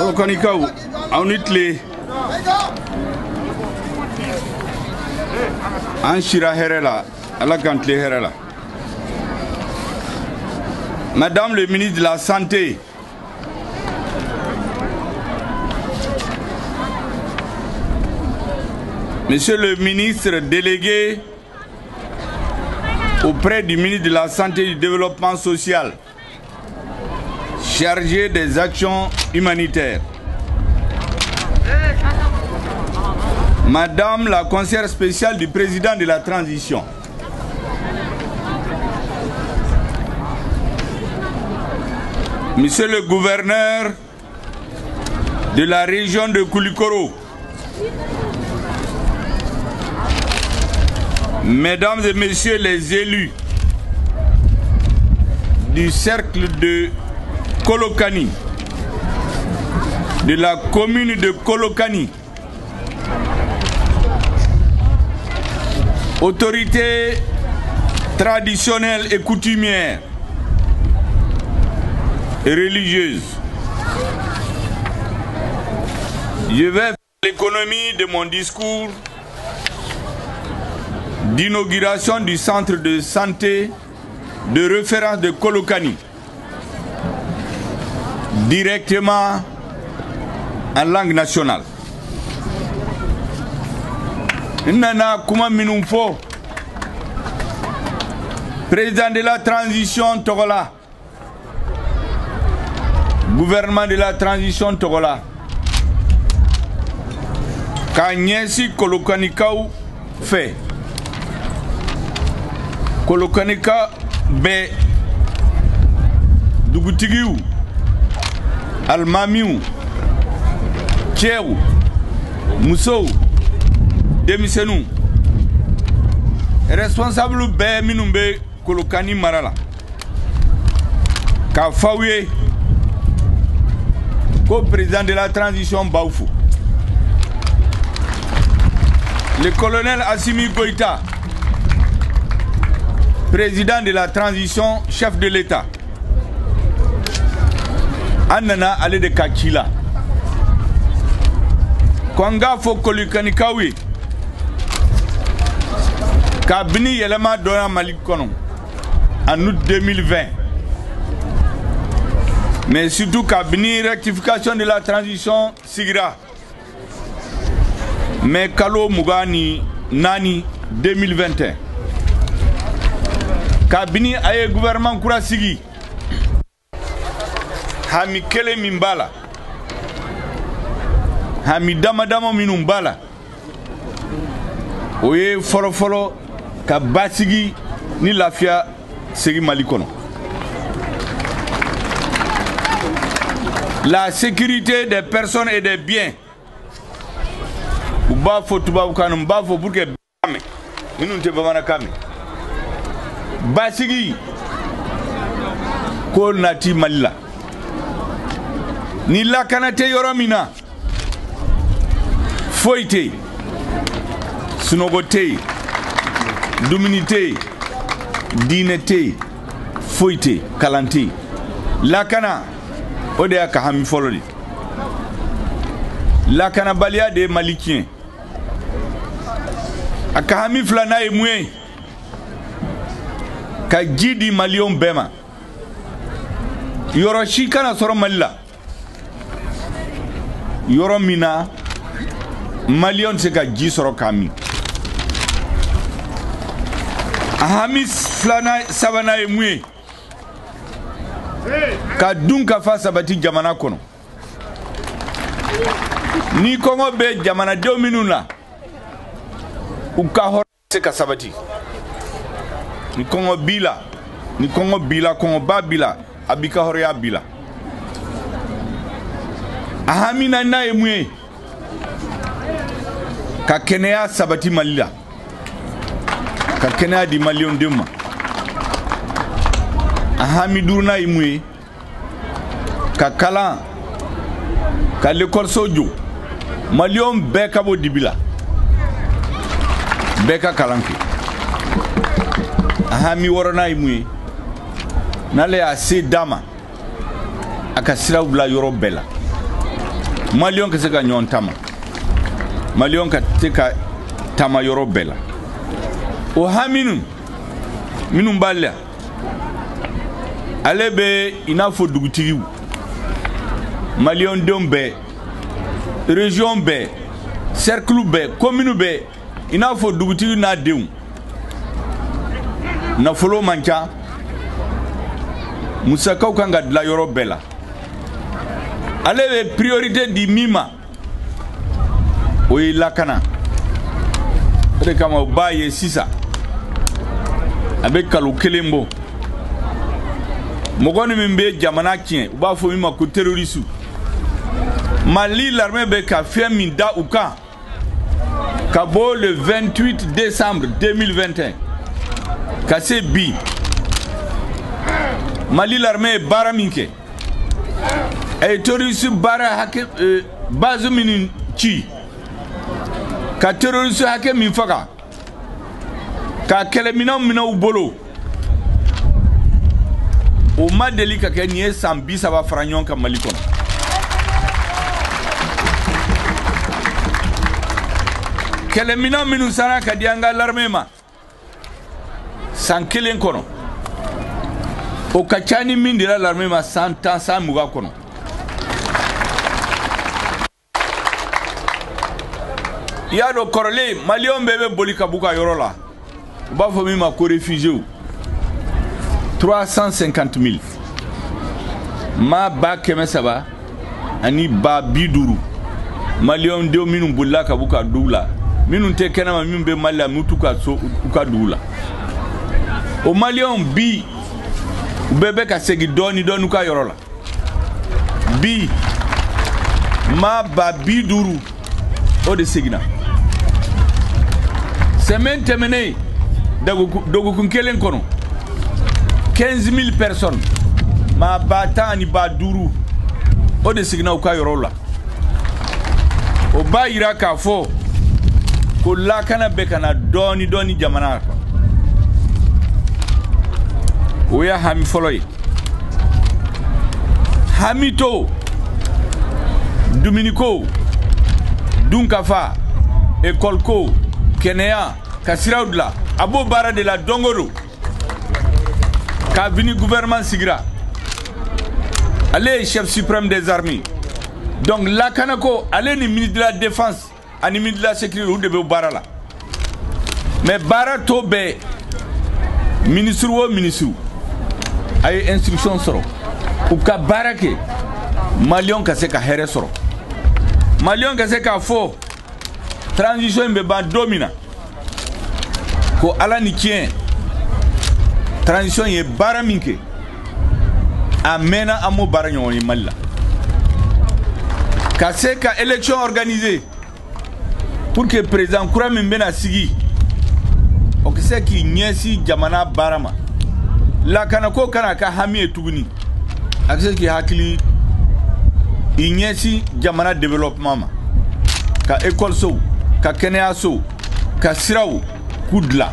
Kolokanikaw, aw ni tile. An sira hɛrɛ la, Ala k'an tile hɛrɛ la. Madame le ministre de la Santé, Monsieur le ministre délégué auprès du ministre de la Santé et du Développement social, chargé des actions humanitaires, Madame la conseillère spéciale du président de la transition, Monsieur le gouverneur de la région de Koulikoro, Mesdames et Messieurs les élus du cercle de Kolokani, de la commune de Kolokani, autorités traditionnelles et coutumières et religieuses, je vais faire l'économie de mon discours d'inauguration du centre de santé de référence de Kolokani, directement en langue nationale. Nana kuma minnu fɔ président de la transition tɔgɔ la, gouvernement de la transition tɔgɔ la, k'a ɲɛsin Kolokanikaw fɛ. Kolokanika bɛɛ, dugutigiw, alimamiw, cɛw, musow, denmisɛnninw, responsable bɛɛ minnu bɛ Kolokani mara la, k'a fɔ aw ye ko président de la transition b'aw fo. Le colonel Assimi Goïta, président de la transition, chef de l'État, an nana ale de ka ci la ko an k'a fɔ Kolokanikaw ye kabini yɛlɛma donna Mali kɔnɔ en août 2020, mais surtout kabini rectification de la transition sigira mai kalo 24 2021, kabini a ye gouvernement kura sigi, hami kelen min b'a la, hami dama dama minnu b'a la, o ye fɔlɔ-fɔlɔ ka basigi ni lafiya segi Mali kɔnɔ. La sécurité des personnes et des biens, u b'a fɔ tubabukan na, n b'a fɔ pour que bɛɛ k'a mɛn, minnu tɛ bamanankan mɛn. Basigi ko nati Mali la, ni lakana tɛ yɔrɔ min na, foyi tɛ yen, sunɔgɔ tɛ yen, dumuni tɛ yen, diinɛ tɛ yen, foyi tɛ yen, kalan tɛ yen. Lakana, o de y'a ka hami fɔlɔ de. Lakanabaliya de ye Mali tiɲɛ. A ka hami filanan ye mun ye? Ka ji di maliyɛnw bɛɛ ma. Yɔrɔ si kana sɔrɔ Mali la, yɔrɔ min na maliyɛnw tɛ se ka ji sɔrɔ k'a min. A hami filanan sabanan ye mun ye? Ka dun ka fa sabati jamana kɔnɔ. Ni kɔngɔ bɛ jamanadenw minnu na, u ka hɔrɔnya tɛ se ka sabati. Ni kɔngɔ b'i la, ni kɔngɔ b'i la, kɔngɔba b'i la, a b'i ka hɔrɔnya b'i la. A hami naaninan ye mun ye? Ka kɛnɛya sabati Mali la, ka kɛnɛya di maliyɛnw denw ma. A hami duurunan ye mun ye? Ka kalan, ka lekɔliso jɔ, maliyɛnw bɛɛ ka bɔ dibi la, bɛɛ ka kalan kɛ. A hami wɔɔrɔnan ye mun ye? N'ale y'a se d'a ma, a ka siraw bila yɔrɔ bɛɛ la. Maliyɛnw ka se ka ɲɔgɔn taama, maliyɛnw ka se ka taama yɔrɔ bɛɛ la. O hami minnu b'ale la, ale bɛ i n'a fɔ dugutigiw, maliyɛndenw bɛɛ, région bɛɛ, cercle bɛɛ, commune bɛɛ, i n'a fɔ dugutigi n'a denw. Nafolo man ca, musakaw kan ka dilan yɔrɔ bɛɛ la. Ale bɛ priorité di min ma, o ye lakana. O de kama o b'a ye sisan, a bɛ kalo kelen bɔ, mɔgɔ ni min bɛ jamana tiɲɛ, u b'a fɔ min ma ko terroriste, Mali l'armée bɛ ka fɛn min da u kan ka bɔ le 28 décembre 2021 ka se bi, Mali l'armée ye baara min kɛ, a ye terroriste baara hakɛ base minnu ci, ka terroriste hakɛ min faga, ka kɛlɛminɛnw minɛ u bolo, o ma deli ka kɛ nin ye san 30 fara ɲɔgɔn kan Mali kɔnɔ. Kɛlɛminɛn minnu sanna ka di an ka l'armée ma san kelen kɔnɔ, o ka ca ni min dira l'armée ma san 10, san 20 kɔnɔ. I y'a dɔn kɔrɔlen, maliyɛnw bɛɛ bɛ boli ka b'u ka yɔrɔ la, u b'a fɔ min ma ko réfugiés, 350 000, maa 350 000 maliyɛnw denw minnu bolila ka b'u ka duw la, minnu tɛ kɛnɛma, minnu bɛ Mali la, minnu t'u ka so, u ka dugu la. O maliyɛnw bi, u bɛɛ bɛ ka segin dɔɔni dɔɔni u ka yɔrɔ la. Bi maa 50 000, o de seginna. Semaine tɛmɛnen, dɔgɔkun kelen kɔnɔ, 15 000 personnes, maa 15 000, o de seginna u ka yɔrɔw la. O b'a yira k'a fɔ ko lakana bɛ ka na dɔɔni dɔɔni jamana kɔnɔ. O ye hami fɔlɔ ye. Hami to dumuniko, dunkafa, ekɔli ko, kɛnɛya, ka siraw dilan, a b'o baara de la don o don. Kabini gouvernement sigira, ale ye chef suprême des armées, donc lakanako, ale ni ministre de la Défense ani ministre de la Sécurité, olu de bɛ baara la. Mais baara tɔ bɛɛ, ministre o ministre, a ye instruction sɔrɔ u ka baara kɛ, maliyɛnw ka se ka hɛrɛ sɔrɔ, maliyɛnw ka se k'a fɔ transition in bɛ ban don min na ko Ala ni tiɲɛ, transition ye baara min kɛ, a mɛnna, an m'o baara ɲɔgɔn ye Mali la. Ka se ka élection organiser pour que président kura min bɛna sigi, o ka se k'i ɲɛsin jamana baara ma, lakanako kana ka hami ye tuguni, a ka se k'i hakili i ɲɛsin jamana développement ma, ka école sow, ka kɛnɛyasow, ka siraw k'u dilan.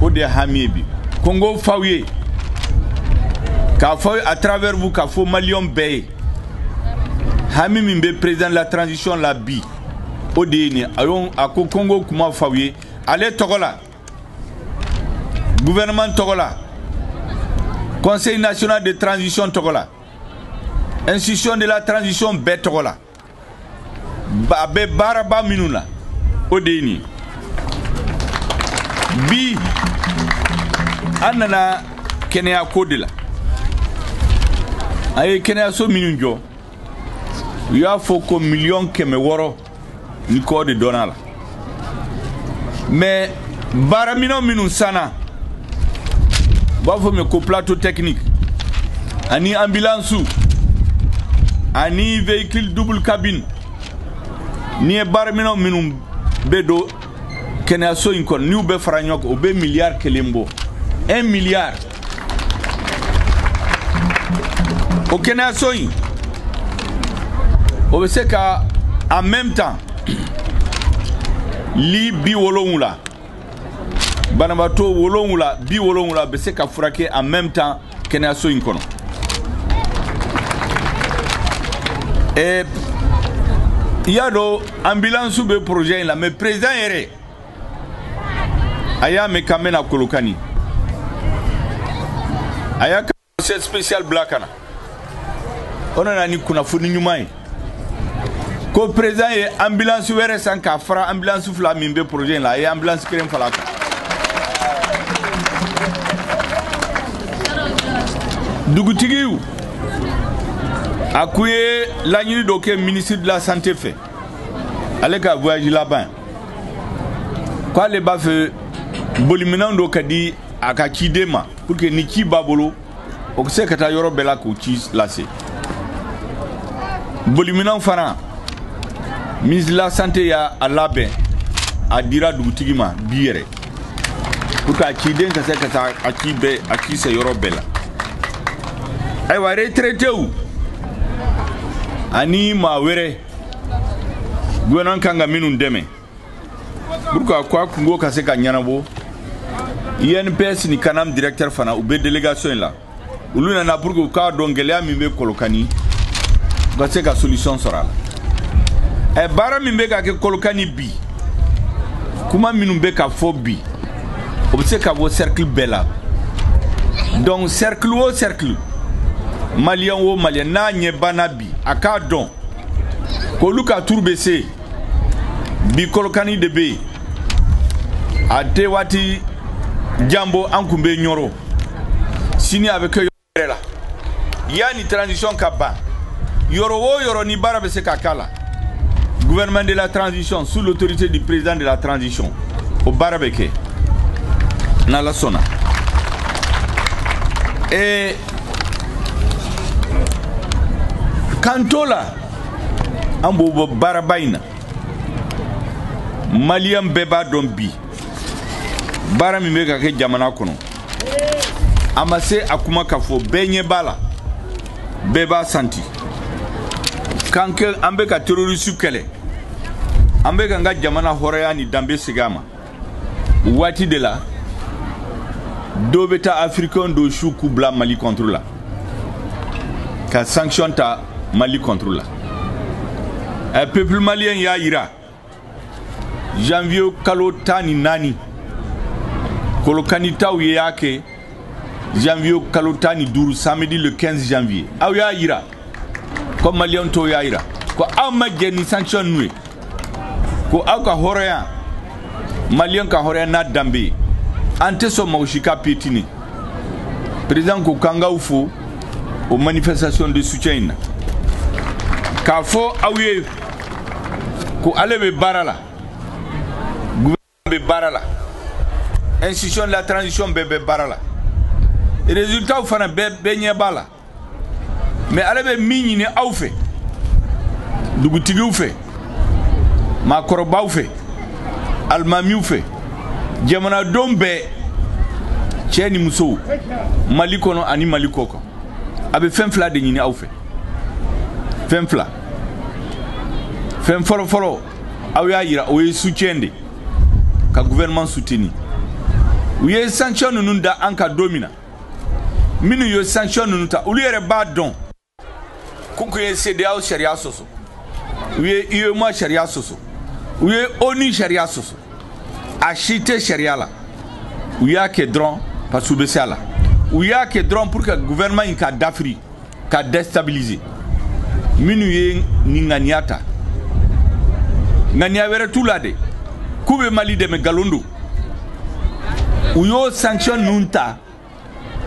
O de ye hami ye bi. Ko n k'o f'aw ye, k'a fɔ à travers vous, k'a fɔ maliyɛnw bɛɛ ye, hami min bɛ président de la transition la bi, o de ye nin. A y'o a ko ko n k'o kuma f'aw ye ale tɔgɔ la, gouvernement tɔgɔ la, Conseil national de transition tɔgɔ la, institution de la transition bɛɛ tɔgɔ la. A bɛ baaraba minnu na, o de ye nin ye. Bi an nana kɛnɛyako de la. A ye kɛnɛyaso minnu jɔ, u y'a fɔ ko 600 miliyɔn ni kɔ de dɔnna la. Mais baaraminɛn minnu sanna, u b'a fɔ min ko plateau technique ani ambulance ani véhicule double cabine, n'i ye baaraminɛn minnu bɛ don kɛnɛyaso in kɔnɔ, n'u bɛ fara ɲɔgɔn kan, o bɛ 1 milliard bɔ, 1 milliard. O kɛnɛyaso in, o bɛ se ka en même temps lit 70, banabaatɔ 70, 70 bɛ se ka furakɛ en même temps kɛnɛyaso in kɔnɔ. I y'a dɔn ambulance bɛ projet in la, mais président yɛrɛ a y'a mɛn k'an bɛna Kolokani, a y'a ka conseil spécial bila ka na. O nana ni kunnafoni ɲuman ye ko président ye ambulance wɛrɛ san k'a fara ambulance fila min bɛ projet in la, a ye ambulance kelen fara a kan. Dugutigiw a kun ye laɲini dɔ kɛ ministre de la santé fɛ, ale ka voyage laban, k'ale b'a fɛ boliminɛn dɔ ka di a ka ciden ma pour que ni ci b'a bolo o bɛ se ka taa yɔrɔ bɛɛ la k'o ci lase. Boliminɛn fana, ministre de la santé y'a labɛn, a dira dugutigi ma bi yɛrɛ pour que a ciden ka se ka taa a ci bɛɛ, a ci se yɔrɔ bɛɛ la. Ayiwa, retraitéw ani maa wɛrɛ gouvernement kan ka minnu dɛmɛ pour que ko a kungo ka se ka ɲɛnabɔ, INPS ni CANAM directeur fana u bɛ délégation in la. Olu nana pour que u k'a dɔn gɛlɛya min bɛ Kolokani, u ka se ka solution sɔrɔ a la. Ɛ, baara min bɛ ka kɛ Kolokani bi, kuma minnu bɛ ka fɔ bi, o bɛ se ka bɔ cercle bɛɛ la. Donc cercle o cercle, malien o malien n'a ɲɛ banna bi, a k'a dɔn k'olu ka tour bɛ se bi. Kolokani de bɛ yen, a tɛ waati jan bɔ an kun bɛ Ɲɔrɔ, sini a bɛ kɛ yɔrɔ wɛrɛ la. Yanni transition ka ban, yɔrɔ o yɔrɔ ni baara bɛ se ka k'a la, gouvernement de la transition sous l'autorité du président de la transition, o baara bɛ kɛ n'Ala sɔnna. Ee, k'an to la, an b'o bɔ baaraba in na. Maliyɛn bɛɛ b'a dɔn bi baara min bɛ ka kɛ jamana kɔnɔ, a ma se a kuma ka fɔ, bɛɛ ɲɛ b'a la, bɛɛ b'a santi k'an kɛ an bɛ ka terroriste kɛlɛ, an bɛ k'an ka jamana hɔrɔnya ni danbe segin a ma. Waati de la dɔw bɛ taa africain dɔw su k'u bila Mali contre la, ka sanction ta Mali contre la. Ɛ, peuple malien y'a yira janvier kalo 14, Kolokanitaw ye y'a kɛ janvier kalo 15, samedi le 15 janvier. Aw y'a yira ko maliyɛn tɔw y'a yira ko aw ma jɛ ni sanction ninnu ye, ko aw ka hɔrɔnya, maliyɛn ka hɔrɔnya n'a danbe ye, an tɛ sɔn mɔgɔ si ka piétiner. Président ko k'an k'aw fo o manifestation de soutien in na, k'a fɔ aw ye ko ale bɛ baara la, gouvernement bɛ baara la, institution de la transition bɛɛ bɛ baara la, résultat fana bɛɛ bɛɛ ɲɛ b'a la. Mais ale bɛ min ɲini aw fɛ, dugutigiw fɛ, maakɔrɔbaw fɛ, alimamiw fɛ, jamanadenw bɛɛ, cɛ ni musow, Mali kɔnɔ ani Mali kɔ kan, a bɛ fɛn fila de ɲini aw fɛ. Fɛn fila, fɛn fɔlɔ fɔlɔ, aw y'a yira, o ye soutien de ka gouvernement soutenir. U ye sanction ninnu da an kan don min na, minnu ye sanction ninnu ta, olu yɛrɛ b'a dɔn k'u kun ye CEDEAO sariya sɔsɔ, u ye UEMOA sariya sɔsɔ, u ye ONU sariya sɔsɔ, a si tɛ sariya la. U y'a kɛ dɔrɔn parce que u bɛ se a la. U y'a kɛ dɔrɔn pour que gouvernement in ka dafiri, ka déstabiliser. Minnu ye nin ŋaniya ta, ŋaniya wɛrɛ t'u la de k'u bɛ Mali dɛmɛ, nkalon don. U y'o sanction ninnu ta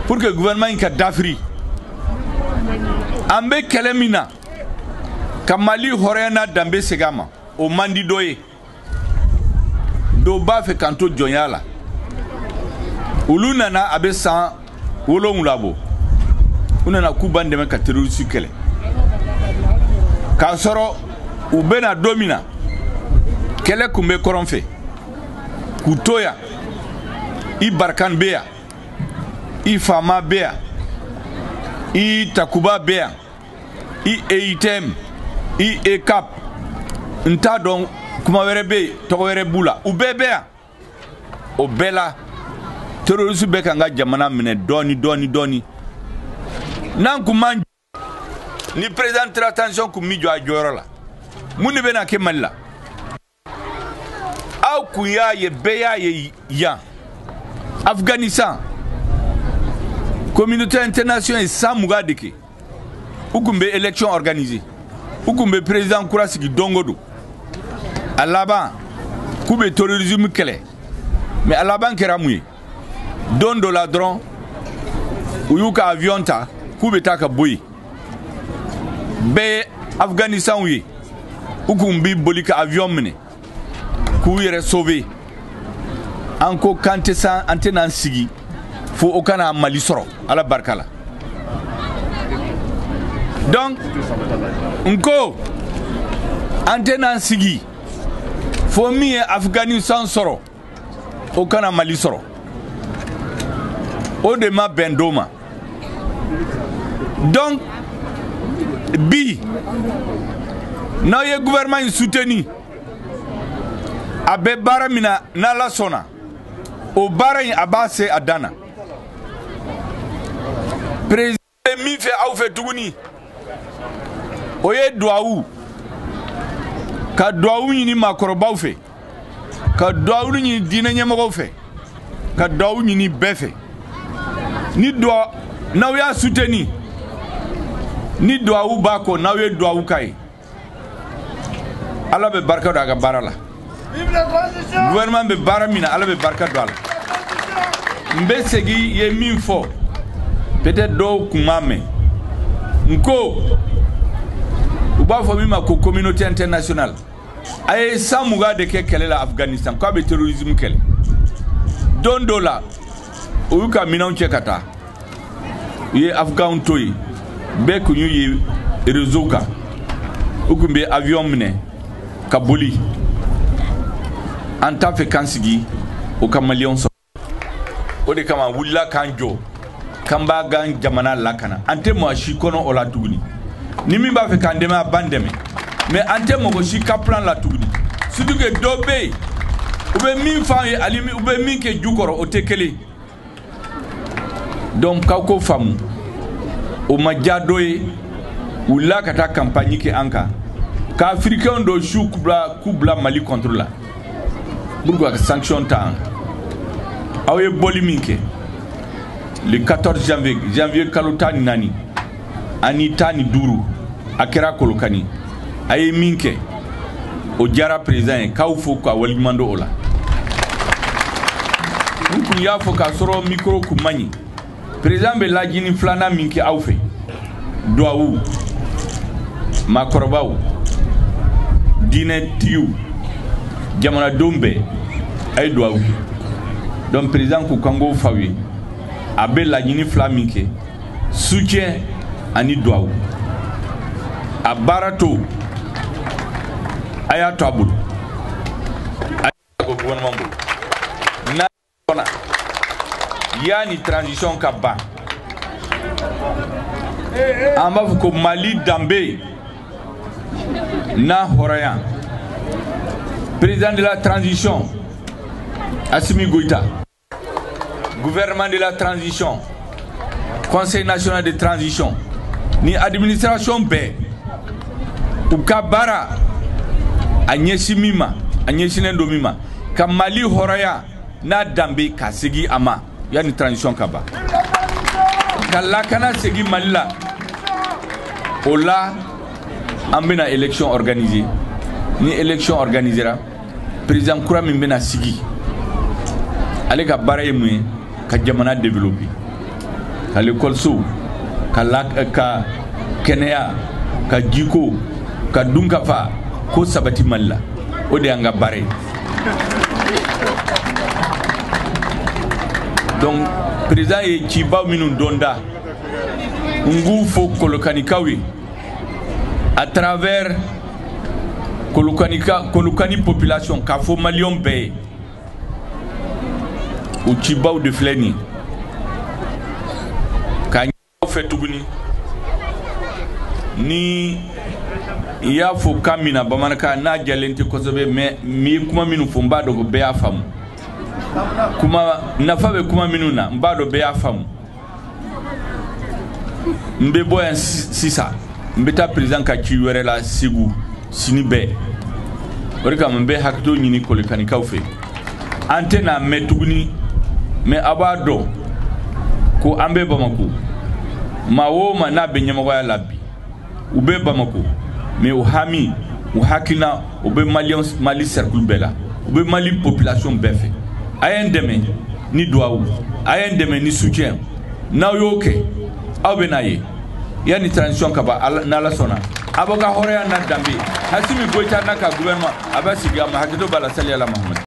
pour que gouvernement in ka dafiri. An bɛ kɛlɛ min na ka Mali hɔrɔnya n'a danbe segin a ma, o man di dɔ ye. Dɔw b'a fɛ k'an to jɔnya la. Olu nana a bɛ san 7 bɔ, u nana k'u b'an dɛmɛ ka terroriste kɛlɛ, k'a sɔrɔ u bɛna don min na, kɛlɛ kun bɛ kɔrɔn fɛ k'u to yan. I Barkhane bɛ yan, i FAMa bɛ yan, i Takuba bɛ yan, i EUTM, i EUCAP, n t'a dɔn kuma wɛrɛ bɛ yen, tɔgɔ wɛrɛ b'u la, u bɛɛ bɛ yan. O bɛɛ la, terroriste bɛ k'an ka jamana minɛ dɔɔni dɔɔni dɔɔni. N'an kun man ni président de la transition kun mi jɔ a jɔyɔrɔ la, Mun de bɛna kɛ Mali la? Aw kun y'a ye, bɛɛ y'a ye yan Afghanistan, communauté internationale ye san 20 de kɛ. U kun bɛ élection organiser, u kun bɛ président kura sigi don o don. A laban k'u bɛ terrorisme kɛlɛ, mais a laban kɛra mun ye? Don dɔ la dɔrɔn, u y'u ka avion ta k'u bɛ taa ka bɔ yen. Bɛɛ ye Afghanistan ye, u kun bi boli ka avion minɛ k'u yɛrɛ sauver. An ko k'an tɛ san, an tɛna an sigi fo o kana Mali sɔrɔ, Ala barika la. Donc n ko an tɛna an sigi fo min ye Afghanistan sɔrɔ, o kana Mali sɔrɔ. O de ma bɛn don ma. Donc bi, n'aw ye gouvernement in soutenu, a bɛ baara min na, n'Ala sɔnna, o baara in, a b'a se a dan na. Président bɛ min fɛ aw fɛ tuguni, o ye duwawu, ka duwawu ɲini maakɔrɔbaw fɛ, ka duwawu ɲini diinɛ ɲɛmɔgɔw fɛ, ka duwawu ɲini bɛɛ fɛ. Ni duwa n'aw y'a soutenu, ni duwawu b'a kɔ, n'aw ye duwawu k'a ye, Ala bɛ barika don a ka baara la. Gouvernement bɛ baara min na, Ala bɛ barika don a la. N bɛ segin ye min fɔ, peut-être dɔw kun m'a mɛn. N ko u b'a fɔ min ma ko communauté internationale, a ye san 20 de kɛ kɛlɛ la Afghanistan k'a bɛ terrorisme kɛlɛ. Don dɔ la, u y'u ka minɛnw cɛ ka taa, u ye Afghanw to yen. Bɛɛ kun y'u ye réseau kan, u kun bɛ avion minɛ ka boli. An t'a fɛ k'an sigi o ka Maliyɛnw sɔrɔ. O de kama an wulila k'an jɔ k'an b'a kan jamana lakana. An tɛ mɔgɔ si kɔnɔ o la tuguni. Ni min b'a fɛ k'an dɛmɛ, a b'an dɛmɛ, mais an tɛ mɔgɔ si ka plan la tuguni, surtout que dɔ bɛ yen, u bɛ min f'an ye ani u bɛ min kɛ ju kɔrɔ, o tɛ kelen. Donc k'aw ko faamu, o ma diya dɔ ye, wulila ka taa campagne kɛ an kan, ka Africain dɔ su k'u bila Mali contre la pour que ka sanction ta an kan. Aw ye bɔli min kɛ le 14 janvier, janvier kalo 14 ani 15, a kɛra Kolokani, a ye min kɛ, o diyara président ye, k'aw fo k'a waleɲuman dɔn o la. N kun y'a fɔ k'a sɔrɔ micro kun man ɲi. Président bɛ laɲini filanan min kɛ aw fɛ, duwawu, maakɔrɔbaw, diinɛtigiw, jamanadenw bɛɛ, a ye duwawu kɛ. Donc président ko k'an k'o f'aw ye, a bɛ laɲini fila min kɛ, soutien ani duwawu. A baara to, a y'a to a bolo, a y'a ko gouvernement bolo n'a sɔnna, yanni transition ka ban, an b'a fɔ ko Mali danbe n'a hɔrɔnya, président de la transition Assimi Goïta, gouvernement de la transition, conseil national de transition ni administration bɛɛ, u ka baara a ɲɛsin min ma, a ɲɛsinnen don min ma, ka Mali hɔrɔnya n'a danbe ka segin a ma yanni transition ka ban, ka lakana segin Mali la. O la, an bɛna élection organiser. Ni élection organisera, président kura min bɛna sigi, ale ka baara ye mun ye? Ka jamana développer, ka lekɔlisow, ka la, ka kɛnɛya, ka jiko, ka dunkafa ko sabati Mali la. O de y'an ka baara ye. Donc président ye cibaw minnu dɔn da, n k'u fo Kolokanikaw ye à travers Kolokanika, Kolokani population, k'a fɔ Maliyɛnw bɛɛ ye, o cibaw de filɛ nin ye. K'a ɲini aw fɛ tuguni, ni i y'a fɔ kan min na bamanankan n'a jɛlen tɛ kosɛbɛ, mais n ye kuma minnu fɔ, n b'a dɔn ko bɛɛ y'a faamu. Kuma nafa bɛ kuma minnu na, n b'a dɔn bɛɛ y'a faamu. N bɛ bɔ yan sisan, n bɛ taa président ka ci wɛrɛ la Segu. Sini bɛɛ, o de kama n bɛ hakɛto ɲini Kolokanikaw fɛ. An tɛna mɛn tuguni, mais aw b'a dɔn ko an bɛ Bamako. Maa o maa n'a bɛ ɲɛmɔgɔya la bi, u bɛ Bamako, mais u hami, u hakilina, u bɛ Maliyɛn, Mali cercle bɛɛ la, u bɛ Mali population bɛɛ fɛ. A ye n dɛmɛ ni duwawu, a ye n dɛmɛ ni soutien. N'aw y'o kɛ, aw bɛ n'a ye yanni transition ka ban, n'Ala sɔnna, a b'aw ka hɔrɔnya n'a danbe. Assimi Goïta n'a ka gouvernement a bɛ sigi a ma. Hakɛto b'a la. Sali ala Mahamadu.